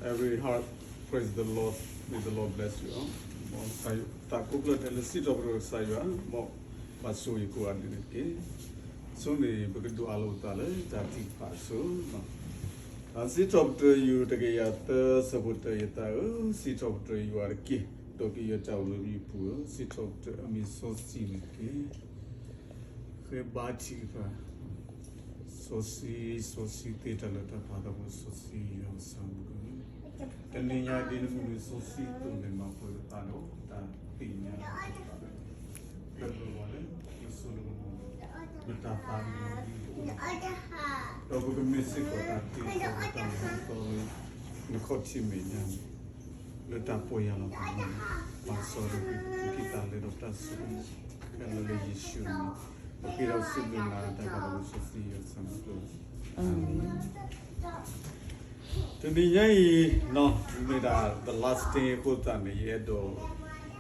May the Lord bless you all. သးကိးဖျၢၣ်ထဲလၢစံးထီၣ်ပတြၢၤကစၢ်ယွၤ, မ်ပၢ်ဆိၣ်ဂ့ၤကိးဂၤဒဲးန့ၣ်တက့ၢ်. အဆိန့ၣ် ပကဒိးအးလီၤပသးလၢတၢ်ထုကဖၣ်အစိၤ, စံးထီၣ်ပတြၢၤယွၤတကယၤသၢ ဆၢဖိတၢ ယသးဧၢ, စံးထီၣ်ပတြၢၤယွၤတက့ၢ်. ဒီးကယဲၢ်တၢ်အိၣ်လၢယပူၤဧၢ, စံးထီၣ်ပတြၢၤအမံၤစီဆှံန့ၣ်တက့ၢ်. ဃ့ဘါထုကဖၣ်. စီဆှံ, စီဆှံသ့တၢ်လၢတၢ်ပာ်သးဖိ, စီဆှံယွၤစီဆှံ, တနံၤညါဒ်နမုၢ်နံၤစီဆှံအသိးန့ၣ် မၤပှဲၤပသးဒီးတၢ်သ့ၣ်ညါလၢတၢ်ပာ်သးဖိ, လၢပဂီၢ်လၢ နစိနကမီၤ, နတၢ်သးကညီၤဒ်အအိၣ်, ဒီးပကမ့ၢ်စ့ၢ်ကီးတၢ်တ့သီတၢ်မၤသီလၢ နခီၣ်ထံးမဲာ်ညါန့ၣ်, လၢတၢ်ပီၢ်ယၢ်လီၤသးန့ၣ်, မၤစၢၤလၢပကသးလဲဒီးတၢ်ဆိကမိၣ်, ခဲလၢာ်လၢယ့ၣ်ၡူးန့ၣ်, ပဃ့ဒီးစံးဘျုးနၤတၢ်ဘၣ်သးဖိစီဆှံယွၤစီဆှံ, အၤမ့ၣ်. တနံၤညါအံၤ မ့ၢ်ဒၣ် the last day အဃိသတးန့ၣ် ယအဲၣ်ဒိး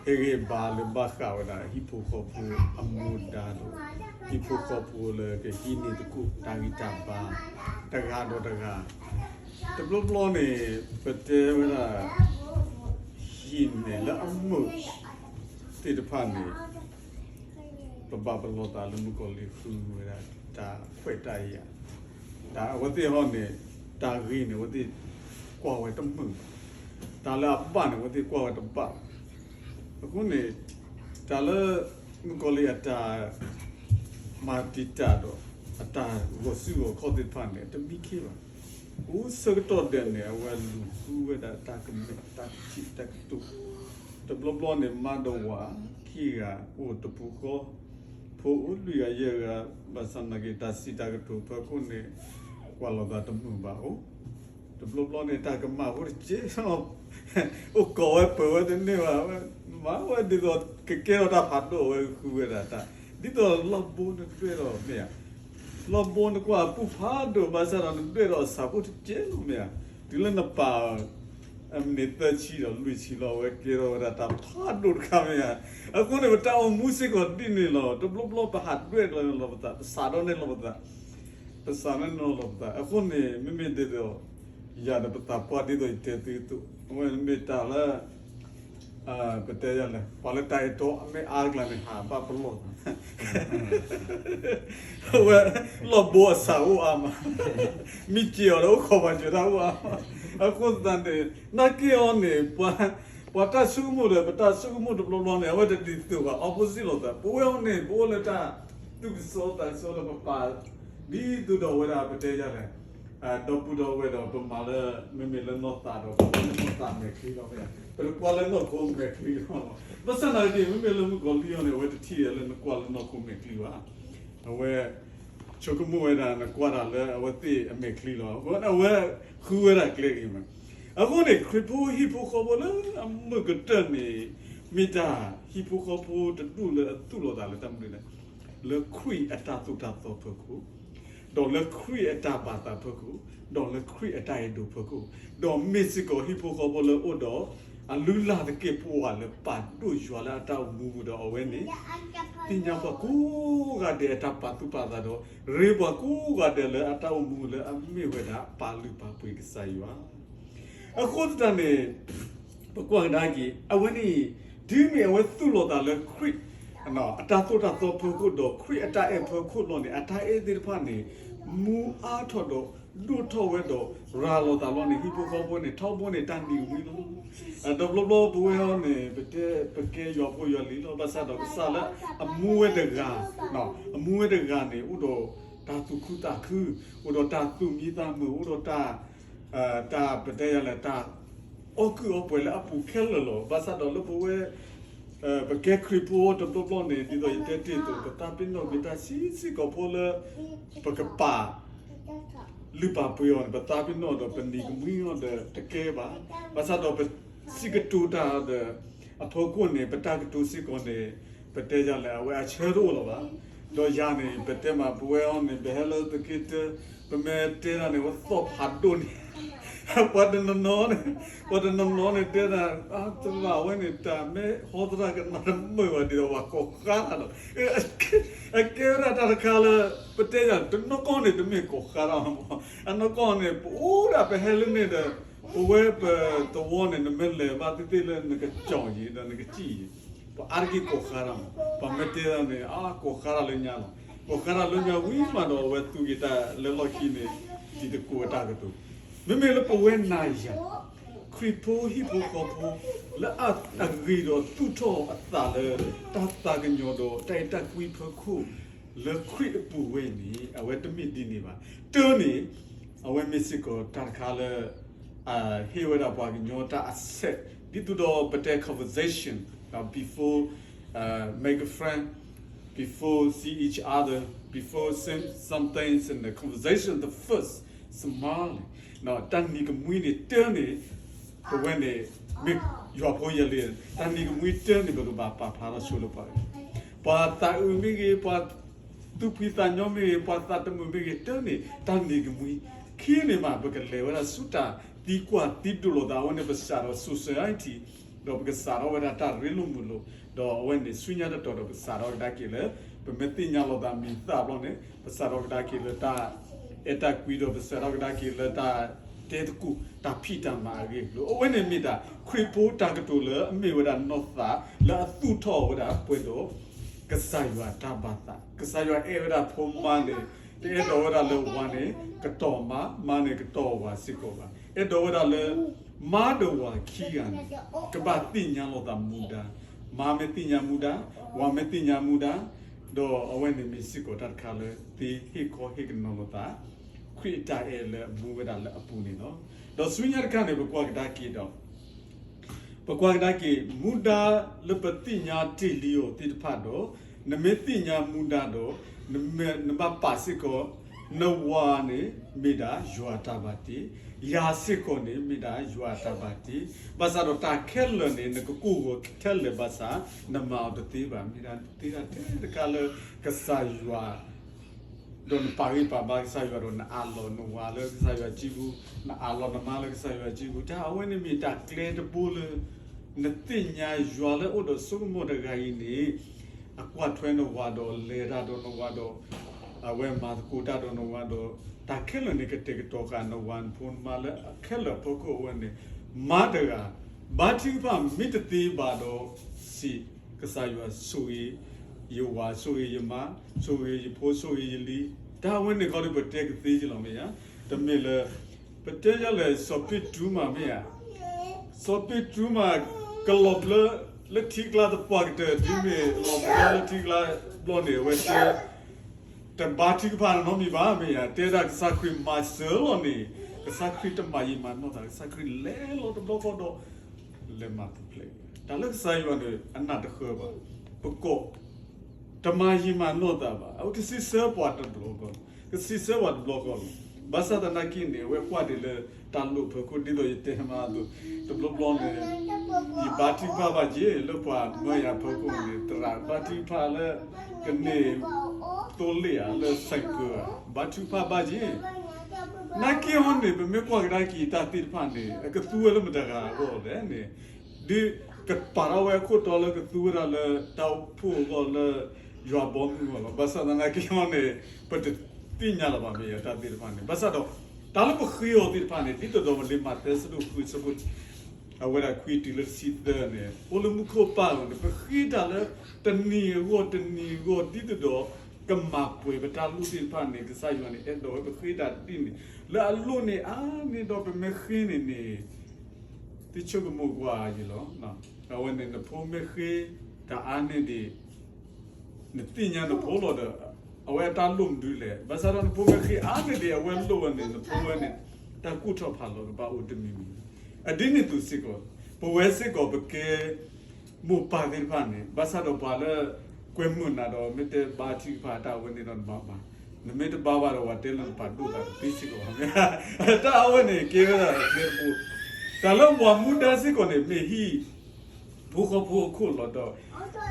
ဟ့ၣ်ဂံၢ်ဘါလၢဘၣ်ဃးဝဲဒၣ်ဟံၣ်ဖိဃီဖိအမူဒါဒီး ဟံၣ်ဖိဃီဖိလၢကဟံးန့ၢ်သကိးတၢ်ဂံၢ်တၢ်ဘါ တဂၤဒီးတဂၤ, တဘျီဘျီန့ၣ် ပတဲဝဲဒၣ် ဟံၣ်န့ၣ်လၢအမုာ်သ့ၣ်တဖၣ်န့ၣ် ပဘၣ်ပလီၢ်သးလၢမုၣ်ကီၤလံၢ်ဃုဝဲဒၣ်တၢ်ခွဲးတၢ်ယာ်, တၢ်အဝဲသ့ၣ်ဟီန့ၣ် တၢ်ဂ့ၤန့ၣ် အဝဲသ့ၣ်ကွၢ်ဝဲတမုာ်, တၢ်လၢအဘၣ်န့ၣ် အဝဲသ့ၣ်ကွၢ်ဝဲတဘၣ်ဘၣ်. အဃိန့ၣ် တၢ်လၢ မုၣ်ကီၤလံၢ်အတၢ် မၤတံာ်တာ်ဒီး အတၢ်ဂီၤစုဂီၤခီၣ်သ့ၣ်တဖၣ်န့ၣ် တမံခ့ဘၣ်. အိၣ်ဆၢကတီၢ်ဒဲးန့ၣ် အဝဲလူၤဃုဝဲဒၣ်တၢ်ကမဲာ်တၢ်ထံၣ်တၢ်ကတိၤ, တဘျီဘျီန့ၣ် မါဒီးဝၤခံဂၤအိၣ်တပူၤဃီ, ဖိအိၣ်လွံၢ်ဂၤယဲၢ်ဂၤ, ဘၣ်ဆၣ်နာ်က့ တၢ်စံးတၢ်ကတိၤဖီခိၣ်န့ၣ် ကွၢ်လိာ်သးတမုာ်ဘၣ်အိၣ်, တဘျီဘျီန့ၣ် တၢ်ကမၣ်ဖိတကဲလီၤ, အိၣ်ကိးဝဲပၢၤဝဲတန့ၢ်ဘၣ်, မၤဝဲဒ်သိး ကကဲထီၣ်တၢ်ဖးဒိၣ်ဝဲဃုဝဲဒၣ်တၢ်, ဒ်သိးလီၢ်ဘိနဒွဲၣ်ဒီးမ့ၢ်ဧါ, လီၢ်ဘိနကွၢ်အပုၢ်ဖးဒိၣ် ဘၣ်ဆၣ်ဒီးနဒွဲၣ်ဒီးအဆၣ်ဖိတကဲလီၤမ့ၢ်ဧါ, တုၤလၢနပာ် အမံးနံးသၢဆံဒီးလွံၢ်ဆံလီၤ အဝဲကဲထီၣ်ဝဲဒၣ်တၢ်ဖးဒိၣ်တခါမ့ၢ်ဧါ. အဃိန့ၣ် ပတၢ်အိၣ်မူစ့ၢ်ကီးဒ်န့ၣ်လီၤ. တဘျီဘျီပဟးဒွဲၣ်လီၤပသး, ပစးထီၣ်န့ၢ်လီၤပသး, ပစးထီၣ်န့ၢ်လီၤပသး. အဃိန့ၣ် မ့မ့ၢ်ဒ်သိး ယၤဒီးပသးပှၢ်ဒ်သိးယတဲသုအသိး, အဝဲမ့ၢ်တၢ်လၢ ပတဲယၤလဲၣ်, ပှၤလၢတၢ်အဲၣ်တီအမ့ၢ်အါကျါန့ၣ် ဟးဘၣ်ပလီၢ်သး အဝဲ လီၢ်ဘိအဆၣ်အိၣ်အါမး, မ့ၢ်စ့ၢ်အီၤဒီးအိၣ်ခိးပှၤစၢၤတၢ်အိၣ်အါမး. အဃိသတးန့ၣ် နာ်က့အီၤန့ၣ် ပှၤတၢ်ဆိကမိၣ်ဒီး ပတၢ်ဆိကမိၣ်တဘျီဘျီန့ၣ် အဝဲတဒ်သိးဘၣ် opposite လိာ်သး. ပဝဲအီၤန့ၣ် ပအိၣ်လၢတၢ်သူၣ်ကစီၣ်သးကစီၣ်ဒီးပပာ် ဒ်သိးဒီးဝဲဒၣ်ပတဲယၤလဲၣ် ဒီပုၢ်ဒီဝဲၢ်ဒီးပမၤလၢ မ့မ့ၢ်လၢနီၢ်သးဒီး ပကွၢ်လၢနီၢ်သးမဲာ်ချံလီၤ, ပတကွၢ်လၢနီၢ်ခိမဲာ်ချံလီၤ. ဘၣ်ဆၣ်သနာ်က့ မ့မ့ၢ်လၢမုၣ်ကီၤလံၢ်အီၤန့ၣ် အဝဲတထံၣ်လၢနကွၢ်လၢနီၢ်ခိမဲာ်ချံဘၣ်. အဝဲ ဆိကမိၣ်ဝဲဒၣ်နကွၢ်တၢ်လၢအဝဲသ့ၣ်အမဲာ်ချံလီၤ. အဃိန့ၣ် အဝဲဃုဝဲဒၣ်ကျဲဂ့ၤမး. အဃိန့ၣ် ခရံာ်ဖိဟံၣ်ဖိဃီဖိလၢအမုာ်ကတၢၢ်န့ၣ် မ့ၢ်တၢ်ဟံၣ်ဖိဃီဖိတဒူၣ်လၢအသူၣ်လီၤသးလၢတၢ်မနုၤလဲၣ်, လၢခရံာ်အတၢ်သိၣ်တၢ်သီဖီခိၣ်, ဒီးလၢခရံာ်အတၢ်ဘၣ်သးဖီခိၣ်, ဒီးလၢခရံာ်အတၢ်အဲၣ်ဒိးဖီခိၣ်, ဒီးမ့ၢ်စ့ၢ်ကီးဟံၣ်ဖိဃီဖိလၢအအိၣ်ဒီး အလုၢ်အလၢ်သကဲာ်ပဝးလၢပာ်ဒိၣ်ယွၤလၢအတၢ်အိၣ်မူပူၤဒီးအဝဲန့ၣ် သ့ၣ်ညါပှၤကိးဂၤဒဲးအတၢ်ပာ်သူၣ်ပာ်သးဒီး ရ့ပှၤကိးဂၤဒဲးလၢအတၢ်အိၣ်မူလၢအမ့ၢ်ဝဲဒၣ်ပာ်လုၢ်ပာ်ပှ့ၤကစၢ်ယွၤ အဃိသတးန့ၣ် ပကွၢ်ကဒါက့ၤ အဝဲန့ၣ် တုၤမ့ၢ်အဝဲသူၣ်လီၤသးလၢခရံာ် အတၢ်သိၣ်တၢ်သီဖီခိၣ်ဒီးခရံာ်အတၢ်အဲၣ်ဖီခိၣ်လီၤန့ၣ် အတၢ်အဲၣ်သ့ၣ်တဖၣ်န့ၣ် မူအါထီၣ်ဒီးဒိၣ်ထီၣ်ဝဲဒီးရၤလီၤသးလီၤန့ၣ် ဟံၣ်ဖိဃီဖိန့ၣ် ထီဘိန့ၣ်တၢ်နံၤကမှံလီၤ. တဘျီဘျီပဝဲအီၤန့ၣ် ပတဲပကဲယွၤဖိယွၤလံၤလီၤ. ဘၣ်ဆၣ်ဒီးကစၢ်လၢအမူဝဲတဂၤ အမူဝဲတဂၤန့ၣ် အိၣ်ဒီးတၢ်သူၣ်ခုသးခု, အိၣ်ဒီးတၢ်သူၣ်မံသးမုာ်, အိၣ်ဒီးတၢ် တၢ်ပတဲယၤလဲၣ် တၢ်အီၣ်ကုၢ်အီပှဲၤလၢအပူၤခဲလၢာ်လီၤ. ဘၣ်ဆၣ်ဒီးလၢပဝဲ ပကဲခရံာ်ဖိတဘျီဘျီန့ၣ် ဒ်သိးယတဲတ့ၢ်အသိး ပသးပ့ၤနီၣ်က့ၤတၢ်ဆံးဆံးကိာ်ဖိလၢ ပကပာ်လုၢ်ပာ်ပှ့ၤအီၤန့ၣ် ပသးပ့ၤနီၣ်ဒီးပနံၤကမှံအီၤဒီးတကဲဘၣ်. ဘၣ်ဆၣ်ဒီးပစံးကတိၤတၢ်ဒီး အဖီခိၣ်န့ၣ် ပတၢ်ကတိၤစ့ၢ်ကီးန့ၣ် ပတဲယၤလဲၣ် အဝဲအဆၢတအိၣ်လၢၤဘၣ်. ဒီးယၤန့ၣ် ပတဲမး ပဝဲအီၤန့ၣ် ပဟဲလၢသုးက့တၢ ပမ့ၢ်တဲတၢ်န့ၣ် ပသီၣ်ဖးဒိၣ်န့ၣ် ပှၤတနီၤနီၤန့ၣ် ပှၤတနီၤနီၤန့ၣ်တဲဒၣ် အါ သရၣ်ဝဲန့ၣ် တၢ်မ့ၢ်ဟီသရၣ်ကနၣ်တမုာ်ဘၣ်ဒ်သိးပှၤကိးဃါတၢ်ဒီး အကဲဝဲဒၣ်တၢ်တခါလၢ ပတဲယၤ တနီၤကီၢ်န့ၣ် တမ့ၢ်ကိးဃါတၢ်မး အနီၢ်ကီၢ်န့ၣ် ပအိၣ်ဒၣ်ပဟဲလၢန့ၣ်ဒီး ပဝဲပသဝီန့ၣ် နမ့ၢ်လဲၤဘၣ်သ့ၣ်သ့ၣ်လၢနကကၠီၤယံၤဒီးနကစံၣ်ယံၤ, ပှၤအါတက့ၢ်ကိးဃါတၢ်မး, ပှၤမ့ၢ်တဲတၢ်န့ၣ် အါ ကိးဃါတၢ်လၢညါလီၤ. ကိးဃါတၢ်လၢညါဝံၤမးဒီး အဝဲသူက့ၤတၢ်လၢလီၢ်ခံန့ၣ် တံၤသကိးအတၢ်ကတိၤ, မ့မ့ၢ်လၢပဝဲနၤယၤ ခရံာ်ဖိဟံၣ်ဖိဃီဖိ လၢအဂ့ၤဒီးသူၣ်ထီၣ်အသးလၢ တၢ်သးကညီၤဒီးတၢ်အဲၣ်တၢ်ကွံဖီခိၣ် လၢခရံာ်အပူၤဝဲအံၤန့ၣ် အဝဲတမ့ၢ်ဒ်န့ၣ်ဘၣ်. တၢ်န့ၣ် အဝဲမ့ၢ်စ့ၢ်ကီးတၢ်တခါလၢ ဟ့ၣ်ဝဲဒၣ်ပှၤကညီတၢ်အဆဲး ဒ်သိးဒီးပတဲ conversation before make a friend, before see each other, before say something in the conversation, the first smile န့ၣ် တၢ်နံၤကမှံန့ၣ် တၢ်န့ၣ် ပဝဲန့ၣ် မ့ၢ်ယွၤဖိယဲလံ, တၢ်နံၤကမှံတၢ်န့ၣ် ပကဘၣ်ပာ်ဖျါထီၣ်ဆိလၢပှၤဂၤ, ပှၤသးအုးမ့ၢ်ဂ့ၤ, ပှၤသူၣ်ဖှံသးညီမ့ၢ်ဂ့ၤ, ပှၤသးတမုာ်မ့ၢ်ဂ့ၤ, တၢ်န့ၣ် တၢ်နံၤကမှံ, ခံန့ၣ်မး ပကလဲၤဝဲဒၣ်ဆူတၢ်သံကွၢ်သံဒိးလိာ်သး အဝဲန့ၣ် ပစးထီၣ် society ဒီးပကစးထီၣ်ဝဲဒၣ်တၢ်ရ့လိာ်မုာ်လိာ်, ဒီးအဝဲန့ၣ်ဆူညါတတီၤဒီး ပစးထီၣ်ကဒါက့ၤလၢ ပမ့ၢ်သ့ၣ်ညါလိာ်သးမံၤသၣ်ဘျီန့ၣ် ပစးထီၣ်ကဒါက့ၤလၢတၢ်အဲၣ်တၢ်ကွံဒီး ပစးထီၣ်ကဒါက့ၤလၢတၢ်တဲသကိး တၢ်ဖံးတၢ်မၤအဂ့ၢ်အကျိၤ, အဝဲန့ၣ်မ့ၢ်ဒၣ် ခရံာ်ဖိတၢ်ကတိၤလၢအမ့ၢ်ဝဲဒၣ်နီၢ်သး လၢအသူၣ်ထီၣ်ဝဲဒၣ်ပှဲၤဒီး ကစၢ်ယွၤတၢ်ဘၣ်သး, ကစၢ်ယွၤအဲၣ်ဝဲဒၣ်ဖိမါန့ၣ် တအဲၣ်ဒိးဝဲဒၣ်လၢဝၤန့ၣ် ကတီၤမါ, မါန့ၣ်ကတီၤဝၤစ့ၢ်ကီးဘၣ်, အဲၣ်ဒိးဝဲဒၣ်လၢ မါဒီးဝၤခံဂၤန့ၣ် ကဘၣ်သ့ၣ်ညါလိာ်သးမူဒါ, မါမ့ၢ်သ့ၣ်ညါမူဒါ, ဝၤမ့ၢ်သ့ၣ်ညါမူဒါ, ဒီးအဝဲန့ၣ်မ့ၢ်စ့ၢ်ကီးတၢ်တခါလၢ သ့ဟ့ၣ်ခီဟ့ၣ်ကနီၤလိာ်သး ခရံာ်အတၢ်အဲၣ်လၢအမူဝဲဒၣ်လၢအပူၤန့ၣ်လီၤ. ဒီးဆူညါတခါန့ၣ် ပကွၢ်ကဒါက့ၤဒီး ပကွၢ်ကဒါက့ၤ မူဒါလၢပသ့ၣ်ညါတ့ၢ်လံအီၤသ့ၣ်တဖၣ်ဒီး နမ့ၢ်သ့ၣ်ညါမူဒါဒီး နဘၣ်ပာ်စ့ၢ်ကီး နဝၤန့ၣ် မ့ၢ်ဒၣ်ယွၤအတၢ်ဘၣ်တ့, ယၤစ့ၢ်ကီးန့ၣ် မ့ၢ်ဒၣ်ယွၤအတၢ်ဘၣ်တ့, ဘၣ်ဆၣ်ဒီးတၢ်ခဲလၢာ်န့ၣ် နကကိၢ်ဂီၤထဲလဲၣ်ဘၣ်ဆၣ် နမၤအီၤတသ့ဘၣ်, မ့ၢ်ဒၣ်သ့ဒၣ်ထဲတခါလၢ ကစၢ်ယွၤ ဒီးနပာ်ဂံၢ်ပာ်ဘါကစၢ်ယွၤဒီး နအးလီၤနဝၤလၢကစၢ်ယွၤစုပူၤ, နအးလီၤနမါလၢကစၢ်ယွၤစုပူၤ, တၢ်အဝဲန့ၣ်မ့ၢ်တၢ်ကျဲတဘိလၢ နသ့ၣ်ညါယွၤလၢအိၣ်ဒီးဆိကမိၣ်တဂၤအံၤန့ၣ် အကွၢ်ထွဲနဝၤဒီး လဲၤတၢ်ဒီးနဝၤဒီး အဝဲမၤသကိးတၢ်ဒီးနဝၤဒီး တၢ်ခဲလၢာ်န့ၣ် ကတဲာ်ကတီၤဃာ်နဝၤနဖိနမါလၢအခဲလၢာ်အဖီခိၣ်အဝဲန့ၣ် မါတဂၤ ဘါထုကဖၣ်မ့ၢ်တသ့ဘၣ်ဒီး စံး ကစၢ်ယွၤဆိၣ်ဂ့ၤ ယဝၤဆိၣ်ဂ့ၤယမါ ဆိၣ်ဂ့ၤယဖိဆိၣ်ဂ့ၤယလံၤ, တၢ်ဝဲန့ၣ်ခီဒီး ပတဲကသ့ကလီၤမ့ၢ်ဧါ, တမ့ၢ်လၢ ပတဲယၤလဲၣ် စီၤပ့းတရူးမးမ့ၢ်ဧါ, စီၤပ့းတရူးမး ကလီၤဘျၢ လၢထံကျါသပှၢ်ကတၢၢ် ဒ်မ့ၢ်လီၤဘျၢလၢထံကျါဘျီန့ၣ် အဝဲတဲ တဘါထုကဖၣ်နီတမံၤဘၣ်မ့ၢ်ဧါ, တဲဒၣ်ကစၢ်ခရံာ်မၤစၢၤလီၤန့ၣ် ကစၢ်ခရံာ်တမၤယံာ်မၤနီၢ်သး, ကစၢ်ခရံာ်လဲၤလီၤတဘျီဃီဒီး လဲၤမၤပူၤဖျဲး, တၢ်လၢကစၢ်ယွၤန့ၣ် အနၢ်တဃၢဘၣ်, ပကိး တမၤယံာ်မၤနီၢ်သးဘၣ်, အဝဲကစံးဆၢပှၤတဘျီဃီ, ကစံးဆၢပှၤတဘျီဃီလီၤ. ဘၣ်ဆၣ်သနာ်က့န့ၣ် အဝဲကွၢ်ဒံးလၢတၢ်လိၣ်ဖီခိၣ် ဒ်သိးယတဲမးအသိး, တဘျီဘျီန့ၣ် ယဘါထုကဖၣ်ဘၣ်က့ၤ လၢပှၤမၢယၤဖီခိၣ်န့ၣ် သရၣ်ဘါထုကဖၣ်လၢ ကန့ၢ်သိလ့ၣ်ဧါ လၢစဲးကၢးဧါ, ဘါထုကဖၣ်ဘၣ်က့ၤ နာ်က့ဟီန့ၣ် ပမ့ၢ်ကွၢ်ကဒါက့ၤတၢ်သ့ၣ်တဖၣ်န့ၣ် အကသူဝဲလၢမတၤတဂၤအဂီၢ်လဲၣ်န့ၣ်, ဒ်ကပာ်ထီၣ်ဝဲအခိၣ်တီလၢကသူဝဲဒၣ်လၢတၢ်အိၣ်ဖှိၣ်အဂီၢ်လၢယွၤဘီမုၢ်အဂီၢ်လီၤ. ဘၣ်ဆၣ်သနာ်က့ဟီန့ၣ် ပတသ့ၣ်ညါလၢၤဘၣ်မ့ၢ်ယတၢ်သ့ၣ်တဖၣ်န့ၣ်, ဘၣ်ဆၣ်ဒီး တၢ်လၢပဃ့အီၤသ့ၣ်တဖၣ်န့ၣ် ဒ်သိးဒီးလံာ်မးသဲဆၢဒိၣ်ဃုဆၢဖိ အဝဲဒၣ်ခွံတုၤလၢတဆံသၢန့ၣ် အိၣ်လၢမူခိၣ်ပၢ်အလိၤန့ၣ် ပဃ့တၢ်လၢတနံၤအဂီၢ်တနံၤအဂီၢ် ဒ်သိးဒီး ကမၤပှဲၤပတၢ်လိၣ်သ့ၣ်တဖၣ်န့ၣ် ကစၢ်ယွၤန့ၣ် အဲၣ်ဒိးဝဲပဃ့တၢ်ဒ်န့ၣ် လၢအလိၣ်န့ၢ်အါန့ၢ်ဒီး ပမ့ၢ်ဃ့န့ၣ်န့ၣ် သုဆိကမိၣ်ကွၢ်ယံၤလီၤ. အဝဲန့ၣ်နဖိမ့ၢ်ဃ့တၢ်အါန့ၢ်ဒံး နသ့ၣ်ညါနဖိလီၤဒီး အဝဲအတၢ်လိၣ်မနုၤလဲၣ်. ဘၣ်ဆၣ်ဒီးနဖိမ့ၢ်ဃ့အါန့ၢ်ဒံး အဝဲလိၣ်ဝဲန့ၣ် နဖိဝဲန့ၣ် တၢ်ကူၣ်ထီၣ်ဖးလီၤကဘၣ်အိၣ်တမံၤမံၤ. အဒ်န့ၣ်အသိးစ့ၢ်ကီး ပဝဲစ့ၢ်ကီးပကဲ မိၢ်ပၢ်သ့ၣ်တဖၣ်န့ၣ် ဘၣ်ဆၣ်ဒီးပှၤလၢကွဲမုာ်နၤဒီး မ့ၢ်တဲဘါထုကဖၣ်တၢ်ဝဲန့ၣ်ဒီးနဘၣ်ဘၣ်. နမ့ၢ်တဘါဘၣ်ဒီး ပှၤတဲလၢနပာ်ဒိၣ်သးတသ့စ့ၢ်ကီးဘၣ်. တၢ်အဝဲန့ၣ် ကဲဝဲဒၣ်ကျဲတဘိ တၢ်လၢပှၤမူဒါစ့ၢ်ကီးန့ၣ် မ့ၢ်ဟံၣ်ဖိဃီဖိအခိၣ်လီၤ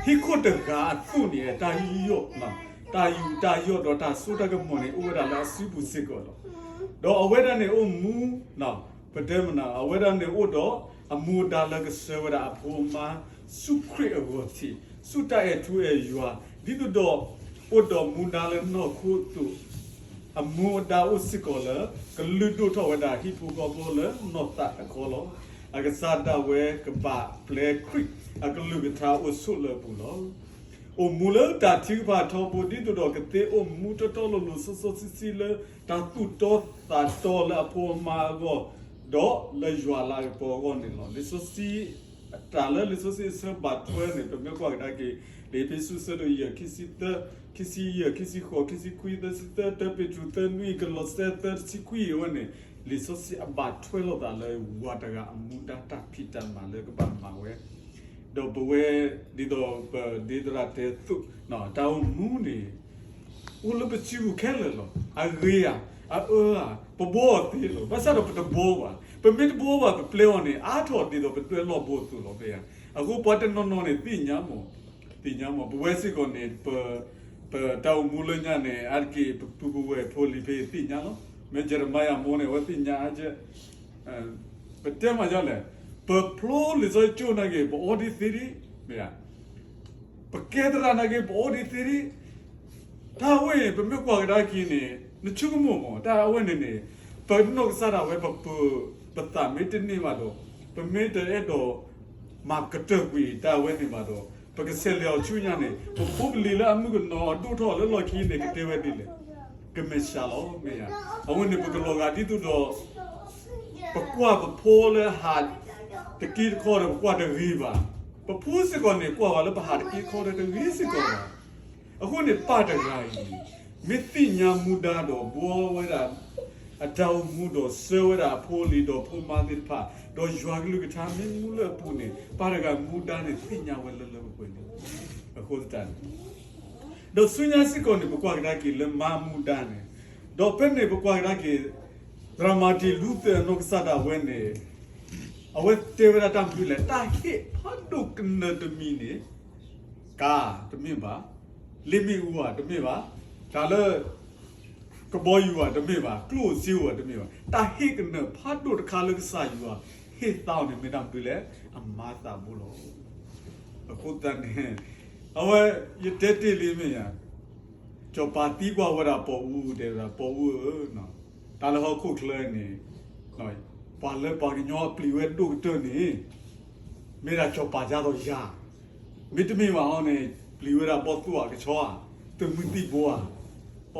ဒီး ဟံၣ်ခိၣ်တဂၤအသိးန့ၣ် တၢ်ယူးယီၣ် တၢ်ယူးတၢ်ယီၣ်ဒီးတၢ်စိတၢ်ကမီၤန့ၣ် အိၣ်ဝဲဒၣ်လၢအစုပူၤစ့ၢ်ကီးလီၤ. ဒီးအဝဲဒၣ်န့ၣ်အိၣ်မူ ပတဲမနုၤ အဝဲဒၣ်န့ၣ်အိၣ်ဒီးအမူအဒါလၢကဆှၢဝဲဒၣ်အဖိအမါ ဆူခရံာ်အဂီၢ်ထံး ဆူတၢ်အဲၣ်ထူအဲၣ်ယွၤ ဒ်သိးဒီး အိၣ်ဒီးမူဒါလၢနီၢ်ခိအသိး အမူအဒါအိၣ်စ့ၢ်ကီးလၢ ကလုၢ်ဒိၣ်ထီၣ်ဝဲဒၣ်ဟံၣ်ဖိဃီဖိလၢနီၢ်သးတခီလီၤ. အကစၢ်ဒၣ်ဝဲကဘၣ်ပျဲခရံာ်အကလုၢ်ကထါအိၣ်ဆိးလၢအပူၤလီၤ. အိၣ်မူလၢတၢ်ထုကဖၣ်ထီဘိ ဒ်သိးဒီးကသ့အိၣ်မူတီတီလိၤလိၤ စီစီဆှံဆှံလၢတၢ်သူၣ်တီသးတီလၢအဖိအမါအဂီၢ် ဒီးလၢယွၤလၤကပီၤအဂီၢ်န့ၣ်လီၤ. လံာ်စီဆှံ တၢ်လၢလံာ်စီဆှံအဆၢဘၣ်ထွဲန့ၣ် ပမ့ၢ်ကွၢ်ကဒါက့ၤ လံာ်အ့းဖ့းစူး အဆၢဒိၣ်ယဲၢ် ခံဆံသၢ, ခံဆံယဲၢ်, ခံဆံဃိး, ခံဆံခွံ, သၢဆံသၢ, တၢပ့းတရူး သၢနွံ, ကလီးစဲ သၢ တဆံခွံ အဝဲန့ၣ် လံာ်စီဆှံအဘၣ်ထွဲလိာ်သးလၢ ပှၤတဂၤအမူဒါ တၢ်ဖံးတၢ်မၤလၢကဘၣ်မၤဝဲ ဒီးပဝဲ ဒ်သိးပဒ့သရၣ်တဲသိး တၢ်အိၣ်မူန့ၣ် အိၣ်လၢပစုပူၤခဲလၢာ်လီၤ. အဂ့ၤဧါ, အအၢဧါ, ပဘှီအီၤသ့လီၤ. ဘၣ်ဆၣ်ဒီးပတဘှီဘၣ်. ပမ့ၢ်တဘှီဘၣ် ပပျဲအီၤန့ၣ် အါထီၣ်ဒ်သိးပဒွဲၣ်လီၢ်ဘိအသိးလီၤ. မ့ၢ်ဧါ. အဃိပှၤတနီၤနီၤန့ၣ် သ့ၣ်ညါမး, သ့ၣ်ညါမး. ပဝဲစ့ၢ်ကီးန့ၣ် ပ ပတၢ်အိၣ်မူလၢညါန့ၣ် အါတက့ၢ်ပပုၢ်ပဝဲၢ်ဖိလံၤဖဲအံၤသ့ၣ်ညါလီၤ. မ့ၢ်ယံးရမၤယၤမိၢ်န့ၣ် အဝဲသ့ၣ်ညါ ပတဲမးယလဲၣ်, ပဖျိလံာ်စီဆှံကၠိနာ်က့ၤ ပအီဒ်သ့ဒံး, မ့ၢ်ဧါ. ပကဲသရၣ်နာ်က့ၤ ပအီဒ်သ့ဒံး, တၢ်ဝဲအံၤ ပမ့ၢ်ကွၢ်ကဒါက့ၤန့ၣ် နဆိကမိၣ်မး တၢ်အဝဲန့ၣ်န့ၣ် ပနီၢ်ကစၢ်ဒၣ်ဝဲ ပပၢၤပသးမ့ၢ်တန့ၢ်ဘၣ်ဒီး ပမ့ၢ်တအဲၣ်ဒိးမၤကတၢၢ်ကွံာ်တၢ်အဝဲန့ၣ်ဘၣ်ဒီး ပကဆဲးလဲၤအီၤဆူညါန့ၣ် ပဖိပလံၤလၢအမုၣ်ကနီၤအဒိၣ်ထီၣ်လၢလီၢ်ခံန့ၣ် ကတဲဝဲဒ်လဲၣ်, ကမဲာ်ဆှးလီၤ မ့ၢ်ဧါ. အဝဲန့ၣ် ပကလီၤဂာ်ဒ်သိးဒီး ပကွၢ်ပဖိလၢဟးတက့တခီဒီး ပကွၢ်တဂ့ၤဘၣ်. ပဖိစ့ၢ်ကီးန့ၣ် ကွၢ်ဝဲလၢပဟးတက့တခီဒီးတဂ့ၤစ့ၢ်ကီးဘၣ်. အဃိန့ၣ် ပၢ်တဂၤအံၤ မ့ၢ်သ့ၣ်ညါမူဒါဒီး ဘှီဝဲဒၣ်အတၢ်အိၣ်မူဒီး ဆှၢဝဲဒၣ်အဖိအလံၤဒီးဖိမါသ့ၣ်တဖၣ် ဒီးယွၤကလုၢ်ကထါမ့ၢ်မူလၢအပူၤန့ၣ် ပၢ်တဂၤမူဒါန့ၣ် သ့ၣ်ညါဝဲလၢလၢပှဲၤပှဲၤန့ၣ် အဃိသတးန့ၣ် ဒီးဆူညါစ့ၢ်ကီးန့ၣ် ပကွၢ်ကဒါက့ၤလၢမါမူဒါန့ၣ်, ဒီးဖဲန့ၣ်ပကွၢ်ကဒါက့ၤ သရၣ်မၤတံၢ်လူသၢၣ်အနီၢ်ကစၢ်ဒၣ်ဝဲန့ၣ် အဝဲတဲဝဲဒၣ်တၢ်မနုၤလဲၣ်, တၢ်ဟ့ၣ်ဖးဒိၣ်ကနၢၤတမံၤန့ၣ် ကါတမ့ၢ်ဘၣ်, လ့ၣ်မ့ၣ်အူဧါတမ့ၢ်ဘၣ်, တၢ်လၢ ကဘီယူၤဧါတမ့ၢ်ဘၣ်, ကျိၣ်စ့ဧါတမ့ၢ်ဘၣ်, တၢ်ဟ့ၣ်ကနၢၤဖးဒိၣ်တခါလၢကစၢ်ယွၤဟ့ၣ်သါအီၤန့ၣ် မ့ၢ်တၢ်မနုၤလဲၣ်, အမါသးဘိလီၤ. အဃိသတးန့ၣ် အဝဲ ယတဲတ့ၢ်လံမ့ၢ်ဧါ, စီၤပၤသံကွၢ်ဝဲဒၣ်ပိာ်အူ တဲဝဲဒၣ် ပိာ်အူဧၢ, တၢ်လၢဟီၣ်ခိၣ်ချၢန့ၣ် ပှၤလၢပှၤကညီအပျံၤဝဲဒိၣ်ကတၢၢ်န့ၣ် မ့ၢ်ဒၣ်စီၤပၤယါဒီးယၤ, မ့တမ့ၢ်ဘၣ်ဟီန့ၣ် ပျံၤဝဲဒၣ်ဘီၣ်သိၣ်အကဆီဧါ, သုးမုၢ်သံၣ်ဘိဧါ, ပိာ်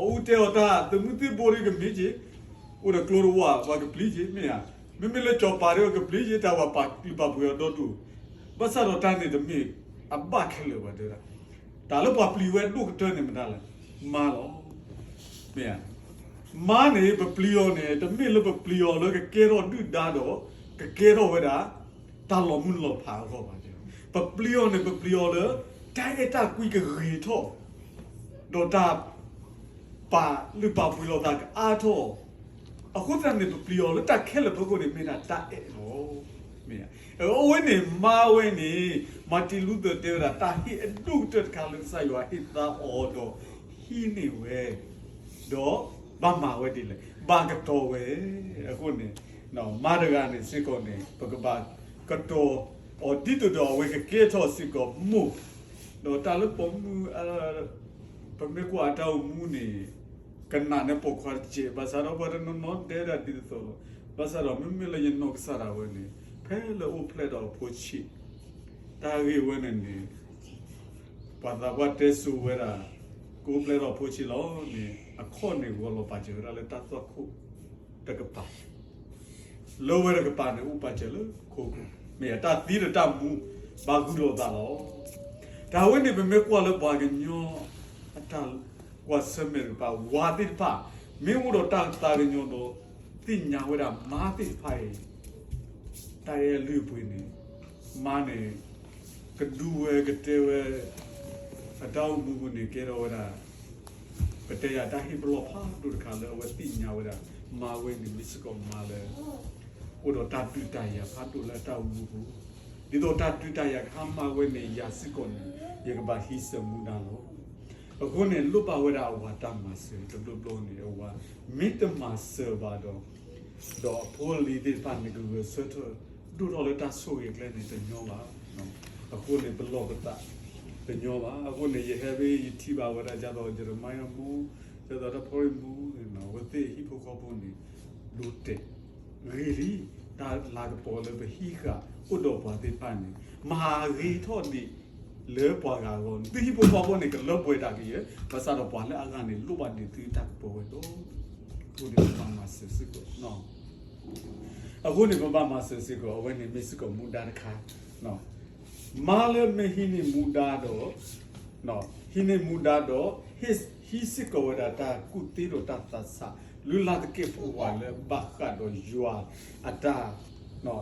အူတဲအီၤတၢ် သုးမုၢ်သံၣ်ဘိဒီးကမ့ၢ်က့ၤ, အိၣ်ဒီးကျိတဝၣ် ပှၤကပျံၤက့ၤ မ့ၢ်ဧါ, မ့မ့ၢ်လၢစီၤပၤဒီးကပျံၤက့ၤ တၢ်ဝဲပာ်လုၢ်ပာ်ပှ့ၤအီၤဒီဒူၣ်, ဘၣ်ဆၣ်ဒီးတၢ်န့ၣ်တမ့ၢ်အဘၣ်ခဲလၢာ်ဘၣ်တဲဒၣ်, တၢ်လၢပှၤပျံၤဝဲဒိၣ်ကတၢၢ်န့ၣ်မတၤလဲၣ်, မါလီၤ. မ့ၢ်ဧါ, မါန့ၣ် ပပျံၤအီၤန့ၣ် တမ့ၢ်လၢပပျံၤအီၤလၢကကဲထီၣ်ဒုၣ်ဒါဒီး ကကဲထီၣ်ဝဲဒၣ် တၢ်လီၤမုၢ်လီၤဖးအဂီၢ်ဘၣ်. ပပျံၤအီၤန့ၣ် ပပျံၤအီၤလၢ တၢ်အဲၣ်တၢ်ကွံကဂ့ၤထီၣ် ဒီးတၢ် ပာ်လုၢ်ပာ်ပှ့ၤလိာ်သးကအါထီၣ်, အဃိသတးန့ၣ် ပပျံၤအီၤလၢတၢ်ခဲလၢာ်ဖီခိၣ်န့ၣ် မ့ၢ်ဒၣ်တၢ်အဲၣ်လီၤ. မ့ၢ်ဧါ, အဝဲန့ၣ် မါဝဲန့ၣ် မၤတံၢ်လူသၢၣ်တဲဝဲဒၣ် တၢ်ဟ့ၣ်အဒိၣ်ကတၢၢ်တခါလၢကစၢ်ယွၤဟ့ၣ်သါအီၤဒီး ဟံးန့ၢ်ဝဲ, ဒီးဘၣ်မၤဝဲဒ်လဲၣ်, ဘၣ်ကတီၤဝဲ. အဃိန့ၣ် မါတဂၤန့ၣ်စ့ၢ်ကီးန့ၣ် ပကဘၣ်ကတီၤအီၤဒ်သိးဒီးအဝဲကကဲထီၣ်စ့ၢ်ကီးမိၢ်, ဒီးတၢ်လၢပိာ်မုၣ် ပမ့ၢ်ကွၢ်အတၢ်အိၣ်မူန့ၣ် ကနၣ်န့ၢ်ပိာ်ခွါတစဲး, ဘၣ်ဆၣ်ဒီးပှၤတနီၤနီၤတဲဒၣ်ဒ်သိးသိးလီၤ. ဘၣ်ဆၣ်ဒီးမ့မ့ၢ်လၢယနီၢ်ကစၢ်ဒၣ်ဝဲန့ၣ် ဖဲလၢအိၣ်ဖျဲၣ်ဒီးအဖိဆံး, တၢ်ဂ့ၢ်ဝဲန့ၣ်န့ၣ် ပှၤသးပှၢ်တဲစိၤဝဲဒၣ် ကအိၣ်ဖျဲၣ်ဒီးအဖိဆံးလီၤန့ၣ် အခီၣ်န့ၣ်ဂီၤလီၤပာ်စၢၤဝဲဒၣ်လၢတၢ်သွၣ်ခိၣ်တကပၤ လၢဝဲတကပၤန့ၣ် အိၣ်ပာ်စၢၤလၢခိခိၣ်, မ့ၢ်တၢ်သံဒီးတၢ်မူ ဘၣ်ဂုာ်လိာ်သးလီၤ. တၢ်ဝဲန့ၣ် ပမ့ၢ်ကွၢ်လၢပှၤကညီအတၢ်ကွၢ်ဆၢၣ်မဲာ်တကပၤ ဝၤသ့ၣ်တဖၣ် မ့ၢ်အိၣ်ဒီးတၢ်သးကညီၤဒီး သ့ၣ်ညါဝဲဒၣ်မါသ့ၣ်တဖၣ်အံၤ တၢ်အဲၣ်လုၢ်အပှ့ၤန့ၣ် မါန့ၣ် ကဒုဝဲကတဲဝဲ အတၢ်အိၣ်မူပူၤန့ၣ် ကဲထီၣ်ဝဲဒၣ် ပတဲယၤတၢ်ဟ့ၣ်ပလီၢ်ဖးဒိၣ်တခါလၢအဝဲသ့ၣ်ညါဝဲဒၣ် မါဝဲန့ၣ်မ့ၢ်စ့ၢ်ကီးမါလၢ အိၣ်ဒီးတၢ်ဒုးတၢ်ယၤဖးဒိၣ်လၢအတၢ်အိၣ်မူပူၤ, ဒ်သိးတၢ်ဒုးတၢ်ယၤကဟါမၢ်ဝဲန့ၣ် ယၤစ့ၢ်ကီးန့ၣ် ယကဘၣ်ဟံးစၢၤမူဒါလီၤ. အဃိန့ၣ် လိၣ်ဘၣ်ဝဲဒၣ်အဝၤတၢ်မၤစၢၤတဘျီဘျီန့ၣ် အဝၤမ့ၢ်တမၤစၢၤဘၣ်ဒီး ဒီးအဖိအလံၤသ့ၣ်တဖၣ်န့ၣ် ကဂဲၤဆၢထၢၣ်ဒိၣ်ထီၣ်လၢတၢ်ဆိၣ်ဂ့ၤအကျဲန့ၣ်တညီဘၣ်. အဃိန့ၣ် ပလီၢ်ပသးတညီဘၣ်. အဃိန့ၣ် ယဟဲဖဲယထံၣ်ဘၣ်ဝဲဒၣ် ဒ်သိး ယရမၤယၤမိၢ်, ဒ်သိးတၢ်ဖီရံၣ်မိၢ်န့ၣ် အဝဲသ့ၣ်ဟံၣ်ဖိဃီဖိန့ၣ် ဘ ဒိတဲာ်ဂ့ၤလံ, တၢ်လၤကပီၤလၢပဟံးဃာ်အိၣ်ဒီးပှၤသ့ၣ်တဖၣ်န့ၣ် မၤဂ့ၤထီၣ်ဒံးလၢပှၤဂၤအဂီၢ်န့ၣ် သုဟံၣ်ဖိဃီဖိန့ၣ် ကလၢပှဲၤတၢ်ကယဲၢ်, ဘၣ်ဆၣ်ဒီးပှၤလၢအဂၤန့ၣ် လိၣ်ဘၣ်ဒံးသုတၢ်ကပီၤဝဲဒီး အဃိန့ၣ်ပဘၣ်မၤစၢၤစ့ၢ်ကီး အဃိန့ၣ် ပဘၣ်မၤစၢၤစ့ၢ်ကီး အဝဲန့ၣ်မ့ၢ်စ့ၢ်ကီးမူဒါတခါ, မါလၢမ့ၢ်ဟံးန့ၢ်မူဒါဒီး ဟံးန့ၢ်မူဒါဒီး ဟံးစ့ၢ်ကီးဝဲဒၣ်တၢ်ကူၣ်သ့ဒီးတၢ်သးဆး လုၢ်လၢ်သကဲာ်ပဝးလၢဘၣ်ဃးဒီးယွၤအတၢ်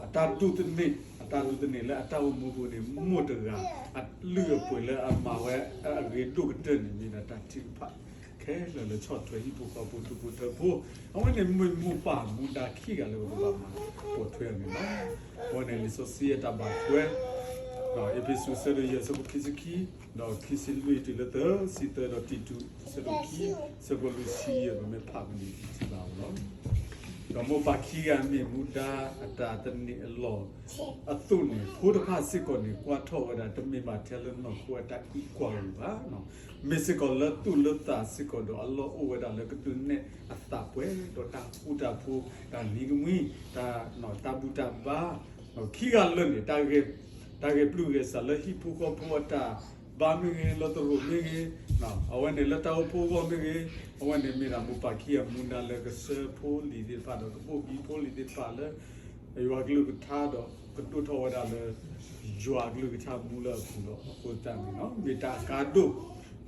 အတၢ်ဒိးသန့ၤ အတၢ်ဒိးသန့ၤလၢအတၢ်အိၣ်မူပူၤန့ၣ် မိၢ်တဂၤ အလုၢ်အပှ့ၤလၢအမၤဝဲအဂ့ၤဒိၣ်ကတၢၢ်န့ၣ် မ့ၢ်ဒၣ်တၢ်ထုကဖၣ်ခဲလၢာ်လၢဆီၣ်ထွဲဟံၣ်ဖိဃီဖိဒူဖိထၢဖိ, အဝဲန့ၣ်မ့ၢ်မိၢ်ပၢ်မူဒါခံဂၤလၢပကဘၣ်မၤပိာ်ထွဲအီၤန့ၣ်လီၤ. အဝဲန့ၣ်လံာ်စီဆှံအတၢ်ဘၣ်ထွဲ အ့းဖ့းစူး အဆၢဒိၣ်ယဲၢ် အဆၢဖိခံဆံခံ, ဒီးခံဆံလွံၢ်တုၤလၢသၢဆံသၢ, ဒီးတံတူး အဆၢဒိၣ်ခံ အဆၢဖိလွံၢ်ဆံယဲၢ် ပမ့ၢ်ဖးကန့ၣ် ပထံၣ်ဘၣ်အီၤလီၤ. ဒီးမိၢ်ပၢ်ခံဂၤမ့ၢ်မူဒါအတၢ်သန့ၤအလီၢ်အသိးန့ၣ် ဖိတဖၣ်စ့ၢ်ကီးန့ၣ် ကွၢ်ထီၣ်ဝဲဒၣ် တမ့ၢ်ဘၣ်ထဲလၢနီၢ်ခိအတၢ်အံးကွၢ်အပူၤဘၣ်, မ့ၢ်စ့ၢ်ကီးလၢသူၣ်လၢသးစ့ၢ်ကီးဒီး အလီၢ်အိၣ်ဝဲဒၣ်လၢကဒုးနဲၣ်အသးပှဲၤဒီးတၢ်ဃူတၢ်ဖိး, တၢ်နံၤကမှံ, တၢ် တၢ်ဘူၣ်တၢ်ဘါ, ခံဂၤလၢာ်န့ၣ် တၢ်ဂဲၤပျုၢ်ဂဲၤဆးလၢဟံၣ်ဖိဃီဖိအတၢ်ဘါမ့ၢ်ဂ့ၤ, လၢသရိာ်မ့ၢ်ဂ့ၤ, အဝဲန့ၣ်လၢတၢ်အိၣ်ဖှိၣ်အဂီၢ်မ့ၢ်ဂ့ၤ, အဝဲန့ၣ်မ့ၢ်ဒၣ်မိၢ်ပၢ်ခံဂၤမူဒါလၢကဆှၢဖိလံၤသ့ၣ်တဖၣ်ဒီး ကဘိၣ်ဘံဖိလံၤသ့ၣ်တဖၣ်လၢ ယွၤကလုၢ်ကထါဒီး ကဒိၣ်ထီၣ်ဝဲဒၣ်လၢ ယွၤကလုၢ်ကထါမူလၢအပူၤဒီး အဃိသတးန့ၣ် မ့ၢ်တၢ်အကါဒိၣ်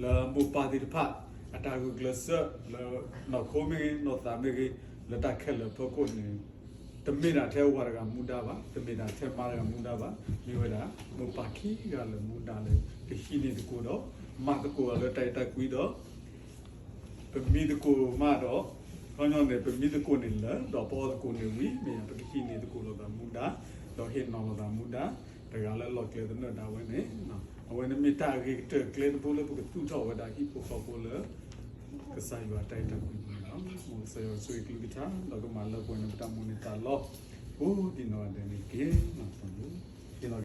လၢမိၢ်ပၢ်သ့ၣ်တဖၣ် အတၢ်ဂုာ်ကျဲးစၢးလၢ နီၢ်ခိမ့ၢ်ဂ့ၤ နီၢ်သးမ့ၢ်ဂ့ၤ လၢတၢ်ခဲလၢာ်အဖီခိၣ်န့ၣ် တမ့ၢ်ဒၣ်ထဲဝၤတဂၤမူဒါဘၣ်, တမ့ၢ်ဒၣ်ထဲမါတဂၤမူဒါဘၣ်, မ့ၢ်ဝဲဒၣ် မိၢ်ပၢ်ခံဂၤလၢာ်မူဒါလၢ ကဟံးန့ၢ်သကိးဒီး မၤသကိးအီၤလၢတၢ်အဲၣ်တၢ်ကွံဒီး ပမံသကိးမးဒီး ခီပညီန့ၣ် ပမံသကိးန့ၣ်လၢာ် ဒီးပအီသကိးန့ၣ်ဝံၤ မ့ၢ်ပကဟံးန့ၢ်သကိးလိာ်သးမူဒါ ဒီးဟ့ၣ်နီၤလိာ်သးမူဒါ တဂၤလၢလီၢ်ကျဲသနၢၣ်ဒၣ်ဝဲန့ၣ် အဝဲန့ၣ်မ့ၢ်တၢ်အဂ့ၤကတၢၢ်ကျဲတဘိလၢ ပကသူၣ်ထီၣ်ဝဲဒၣ်ဟံၣ်ဖိဃီဖိလၢ ကစၢ်ယွၤတၢ်အဲၣ်တၢ်ကွံန့ၣ်လီၤ. မ်ကစၢ်ယွၤဆိၣ်ဂ့ၤကလုၢ်ကထါ ဒီးကမၤလၢပှဲၤန့ၢ်ပတၢ်မိၣ်န့ၢ်သးလီ ကိးဒံးနီၢ်ဂၤဒဲးန့ၣ်တက့ၢ်.